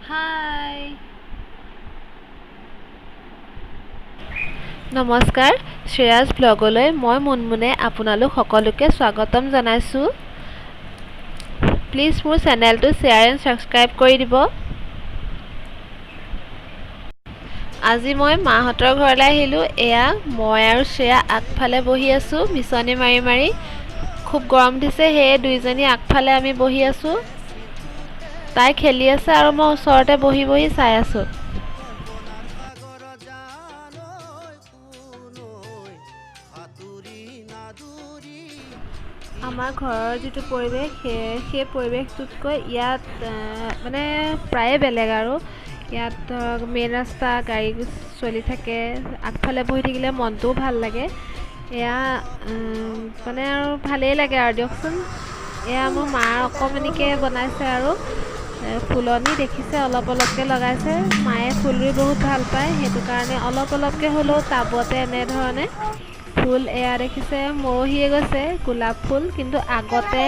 হাই, নমস্কাৰ, শ্ৰেয়াজ ব্লগলৈ মই মুনমুনে আপোনালোক সকলোকে স্বাগতম জনাইছোঁ। প্লিজ মোৰ চেনেলটো শ্বেয়াৰ এণ্ড ছাবস্ক্ৰাইব কৰি দিব। আজি মই মাহঁতৰ ঘৰলৈ আহিলোঁ। এয়া মই আৰু শ্ৰেয়া আগফালে বহি আছোঁ বিচনী মাৰি মাৰি। খুব গৰম দিছে, সেয়ে দুইজনী আগফালে আমি বহি আছোঁ। তাই খেলি আছে আৰু মই ওচৰতে বহি বহি চাই আছোঁ। আমাৰ ঘৰৰ যিটো পৰিৱেশ, সেই পৰিৱেশটোতকৈ ইয়াত মানে প্ৰায়ে বেলেগ আৰু। ইয়াত ধৰক মেইন ৰাস্তা, গাড়ী চলি থাকে, আগফালে বহি থাকিলে মনটোও ভাল লাগে। এয়া মানে আৰু ভালেই লাগে আৰু দিয়কচোন। এয়া মোৰ মাৰ অকণমানিকৈ বনাইছে আৰু ফুলনি দেখিছে, অলপ অলপকৈ লগাইছে। মায়ে ফুল ৰুই বহুত ভাল পায়, সেইটো কাৰণে অলপ অলপকৈ হ'লেও টাবতে এনেধৰণে ফুল। এয়া দেখিছে মৰহিয়ে গৈছে গোলাপ ফুল, কিন্তু আগতে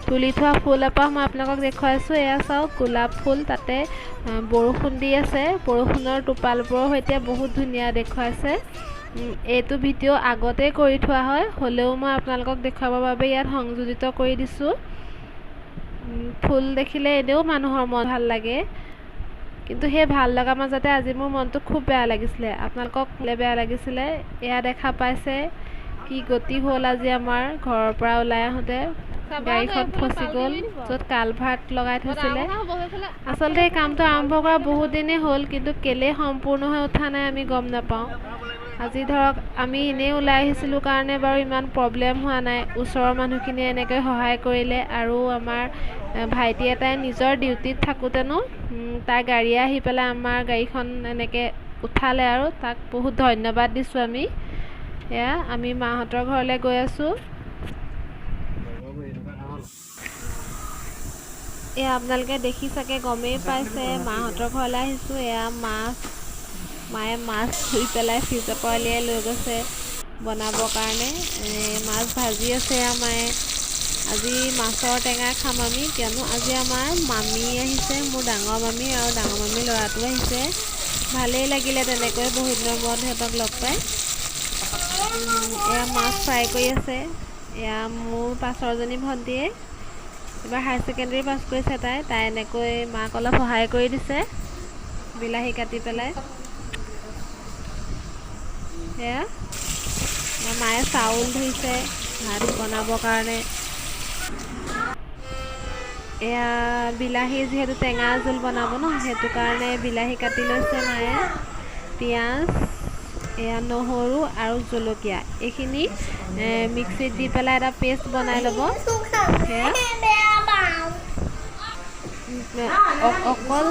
তুলি থোৱা ফুল এপাহ মই আপোনালোকক দেখুৱাইছোঁ। এয়া চাওক গোলাপ ফুল, তাতে বৰষুণ দি আছে, বৰষুণৰ টোপালবোৰৰ সৈতে বহুত ধুনীয়া দেখুৱাইছে। এইটো ভিডিঅ' আগতেই কৰি থোৱা হয়, হ'লেও মই আপোনালোকক দেখুৱাবৰ বাবে ইয়াত সংযোজিত কৰি দিছোঁ। ফুল দেখিলে এনেও মানুহৰ মন ভাল লাগে, কিন্তু সেই ভাল লগা মাজতে আজি মোৰ মনটো খুব বেয়া লাগিছিলে, আপোনালোকক বেয়া লাগিছিলে। এয়া দেখা পাইছে কি গতি হ'ল আজি আমাৰ ঘৰৰ পৰা ওলাই আহোঁতে গাড়ীখন ফচি গ'ল, য'ত কালভাৰ্ট লগাই থৈছিলে। আচলতে এই কামটো আৰম্ভ কৰা বহুত দিনেই হ'ল, কিন্তু কেলেই সম্পূৰ্ণ হৈ উঠা নাই আমি গম নাপাওঁ। আজি ধৰক আমি এনেই ওলাই আহিছিলোঁ কাৰণে বাৰু ইমান প্ৰব্লেম হোৱা নাই, ওচৰৰ মানুহখিনিয়ে এনেকৈ সহায় কৰিলে। আৰু আমাৰ ভাইটি এটাই নিজৰ ডিউটিত থাকোঁতেনো তাৰ গাড়ীয়ে আহি পেলাই আমাৰ গাড়ীখন এনেকৈ উঠালে আৰু তাক বহুত ধন্যবাদ দিছোঁ আমি। এয়া আমি মাহঁতৰ ঘৰলৈ গৈ আছোঁ। এয়া আপোনালোকে দেখি চাগে গমেই পাইছে মাহঁতৰ ঘৰলৈ আহিছোঁ। এয়া মাছ, মায়ে মাছ ধুই পেলাই ফ্ৰিজৰ পৰা উলিয়াই লৈ গৈছে বনাবৰ কাৰণে। মাছ ভাজি আছে এয়া মায়ে। আজি মাছৰ টেঙা খাম আমি, কিয়নো আজি আমাৰ মামী আহিছে, মোৰ ডাঙৰ মামী আৰু ডাঙৰ মামীৰ ল'ৰাটো আহিছে। ভালেই লাগিলে তেনেকৈ বহুত দিনৰ মূৰত সিহঁতক লগ পাই। এয়া মাছ ফ্ৰাই কৰি আছে। এয়া মোৰ পাছৰজনী ভণ্টীয়ে এইবাৰ হায়াৰ ছেকেণ্ডেৰী পাছ কৰিছে। তাই তাই এনেকৈ মাক অলপ সহায় কৰি দিছে বিলাহী কাটি পেলাই। এয়া মায়ে চাউল ধুইছে ভাত বনাবৰ কাৰণে। এয়া বিলাহী যিহেতু টেঙা জোল বনাব ন, সেইটো কাৰণে বিলাহী কাটি লৈছে মায়ে। পিঁয়াজ, এয়া নহৰু আৰু জলকীয়া এইখিনি মিক্সিত দি পেলাই এটা পেষ্ট বনাই ল'ব। সেয়া অকল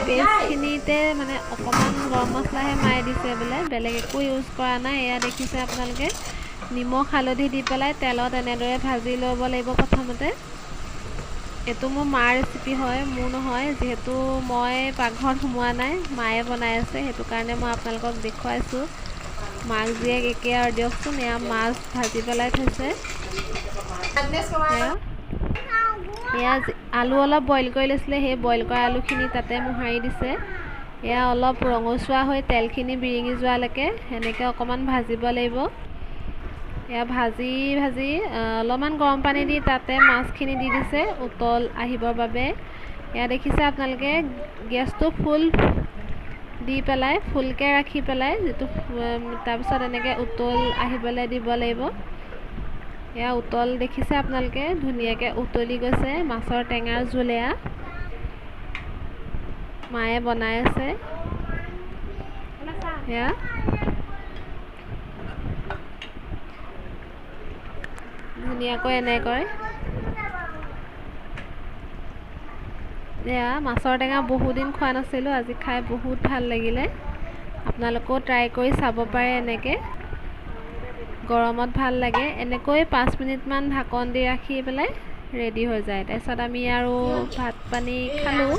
পেষ্টখিনিতে মানে অকণমান গৰম মছলাহে মায়ে দিছে বোলে, বেলেগ একো ইউজ কৰা নাই। এয়া দেখিছে আপোনালোকে নিমখ হালধি দি পেলাই তেলত এনেদৰে ভাজি ল'ব লাগিব প্ৰথমতে। এইটো মোৰ মাৰ ৰেচিপি হয়, মোৰ নহয়। যিহেতু মই পাকঘৰত সোমোৱা নাই, মায়ে বনাই আছে, সেইটো কাৰণে মই আপোনালোকক দেখুৱাইছোঁ। মাক জীয়েক একে আৰু দিয়কচোন। এয়া মাছ ভাজি পেলাই থৈছে। এয়া আলু অলপ বইল কৰি লৈছিলে, সেই বইল কৰা আলুখিনি তাতে মোহাৰি দিছে। এয়া অলপ ৰঙচুৱা হৈ তেলখিনি বিৰিঙি যোৱালৈকে সেনেকৈ অকণমান ভাজিব লাগিব। এয়া ভাজি ভাজি অলপমান গৰম পানী দি তাতে মাছখিনি দি দিছে উতল আহিবৰ বাবে। এয়া দেখিছে আপোনালোকে গেছটো ফুল দি পেলাই ফুলকৈ ৰাখি পেলাই যিটো তাৰপিছত এনেকৈ উতল আহিবলৈ দিব লাগিব। এয়া উতল দেখিছে আপোনালোকে ধুনীয়াকৈ উতলি গৈছে মাছৰ টেঙাৰ জোল। এয়া মায়ে বনাই আছে। এয়া ধুনীয়াকৈ এনেকৈ এয়া মাছৰ টেঙা বহুদিন খোৱা নাছিলোঁ, আজি খাই বহুত ভাল লাগিলে। আপোনালোকেও ট্ৰাই কৰি চাব পাৰে, এনেকৈ গৰমত ভাল লাগে। এনেকৈ 5 মিনিটমান ঢাকন দি ৰাখি পেলাই ৰেডি হৈ যায়। তাৰপিছত আমি আৰু ভাত পানী খালোঁ।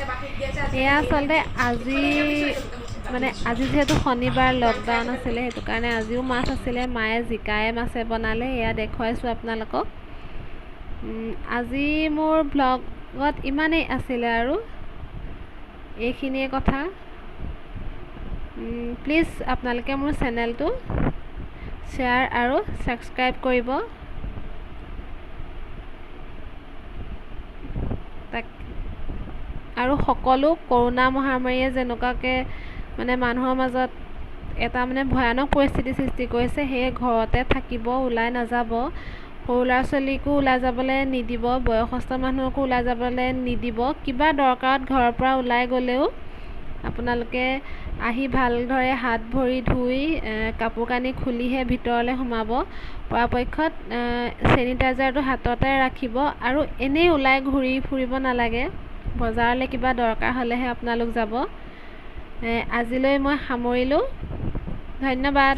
এয়া আচলতে আজি মানে আজি যিহেতু শনিবাৰ লকডাউন আছিলে, সেইটো কাৰণে আজিও মাছ আছিলে। মায়ে জিকাই মাছে বনালে, এয়া দেখুৱাইছোঁ আপোনালোকক। আজি মোৰ ব্লগত ইমানেই আছিলে আৰু। এইখিনিয়ে কথা। প্লিজ আপোনালোকে মোৰ চেনেলটো শ্বেয়াৰ আৰু ছাবস্ক্ৰাইব কৰিব। তাক আৰু সকলো কৰোণা মহামাৰীয়ে যেনেকুৱাকৈ মানে মানুহৰ মাজত এটা মানে ভয়ানক পৰিস্থিতিৰ সৃষ্টি কৰিছে, সেয়ে ঘৰতে থাকিব, ওলাই নাযাব। সৰু ল'ৰা ছোৱালীকো ওলাই যাবলৈ নিদিব, বয়সস্থ মানুহকো ওলাই যাবলৈ নিদিব। কিবা দৰকাৰত ঘৰৰ পৰা ওলাই গ'লেও আপোনালোকে আহি ভালদৰে হাত ভৰি ধুই কাপোৰ কানি খুলিহে ভিতৰলৈ সোমাব। পৰাপক্ষত চেনিটাইজাৰটো হাততে ৰাখিব আৰু এনেই ওলাই ঘূৰি ফুৰিব নালাগে। বজাৰলৈ কিবা দৰকাৰ হ'লেহে আপোনালোক যাব। আজিলৈ মই সামৰিলোঁ, ধন্যবাদ।